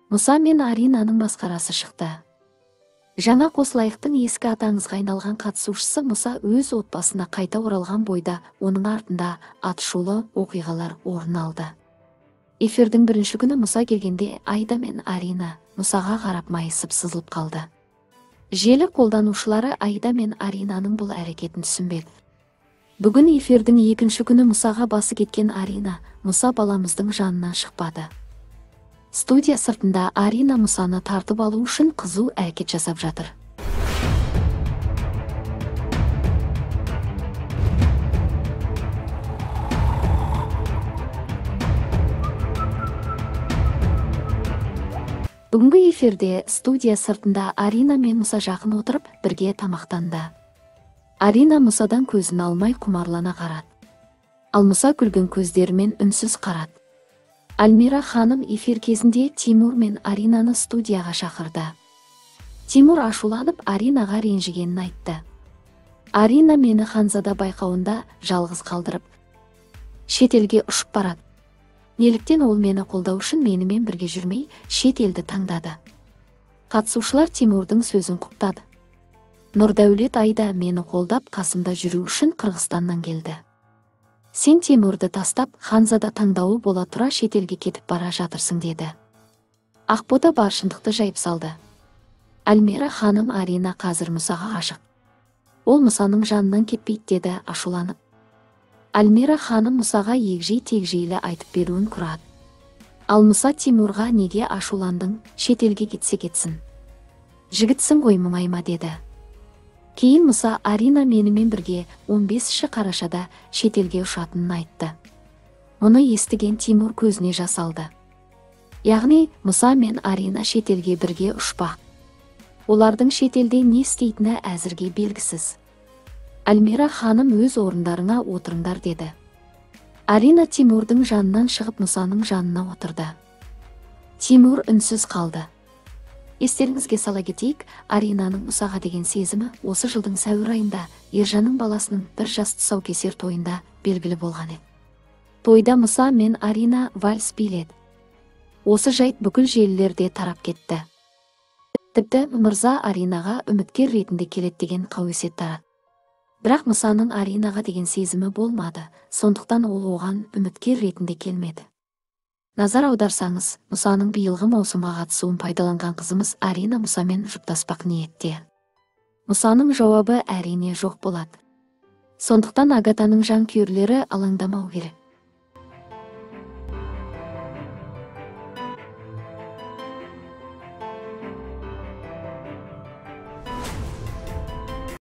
Мұса мен Аринаның масқарасы шықты. Жаңа қосылайықтың ескі атаңызға айналған қатысушысы Мұса өз отбасына қайта оралған бойда оның артында атышулы оқиғалар орын алды. Эфирдің бірінші күні Мұса келгенде Айда мен Арина Мұсаға қарап майысып сызылып қалды. Желі қолданушылары Айда мен Аринаның бұл әрекетін түсінбеді. Бүгін эфирдің екінші күні Мұсаға басы кеткен Арина Мұса баламыздың жанынан шықпады. Студия сыртында Арина Мұсаны тартып алу үшін қызу әрекет жасап жатыр. Бүгінгі эфирде студия сыртында Арина мен Мұса жақын отырып, бірге тамақтанды. Арина Мұсадан көзін алмай құмарлана қарады. Ал Мұса күлген көздерімен үнсіз қарады. Альмира ханым эфир кезінде Тимур мен Аринаны студияға шақырды. Тимур ашуланып Аринаға ренжігенін айтты. Арина мені Ханзада байқауында жалғыз қалдырып, шетелге ұшып барады. Неліктен ол мені қолдау үшін менімен бірге жүрмей, шет елді таңдады. Қатысушылар Тимурдың сөзін құптады. Нұрдәулет Айда мені қолдап қасымда жүру үшін Қырғызстаннан келді. Сен Тимурды тастап, Ханзада таңдауы бола тұра шетелге кетіп бара жатырсың деді. Ақбота бар шындықты жайып салды. Альмира ханым Арина қазір Мұсаға ғашық. Ол Мұсаның жанынан кетпейді деді ашуланып. Альмира ханым Мұсаға егжей-тегжейлі айтып беруін құрады. Ал Мұса Тимурға неге ашуландың, шетелге кетсе кетсін. Жігітсің ғой мұңайма деді. Кейін Мұса Арина менімен бірге 15 қарашада шетелге ұшатынын айтты. Мұны естіген Тимур көзіне жас алды. Яғни Мұса мен Арина шетелге бірге ұшпақ. Олардың шетелде не істейтіні әзірге белгісіз. Альмира ханым өз орындарыңа отырыңдар деді. Арина Тимурдың жанынан шығып Мұсаның жанына отырды. Тимур үнсіз қалды. Естеріңізге сала кетейік, Аринаның Мұсаға деген сезімі осы жылдың сәуір айында Ержанның баласының бір жас тұсаукесер тойында белгілі болған еді. Тойда Мұса мен Арина вальс биледі. Осы жайт бүкіл желілерде тарап кетті. Тіпті Мырза Аринаға үміткер ретінде келеді деген қауесет тарады. Бірақ Мұсаның Аринаға деген сезімі болмады, сондықтан ол оған үміткер ретінде келмеді. Назар аударсаңыз, Мұсаның биылғы маусымға қатысуын пайдаланған қызымыз Арина Мұсамен жұптаспақ ниетте. Мұсаның жауабы әрине жоқ болады. Сондықтан Агатаның жанкүйерлері алаңдамау керек.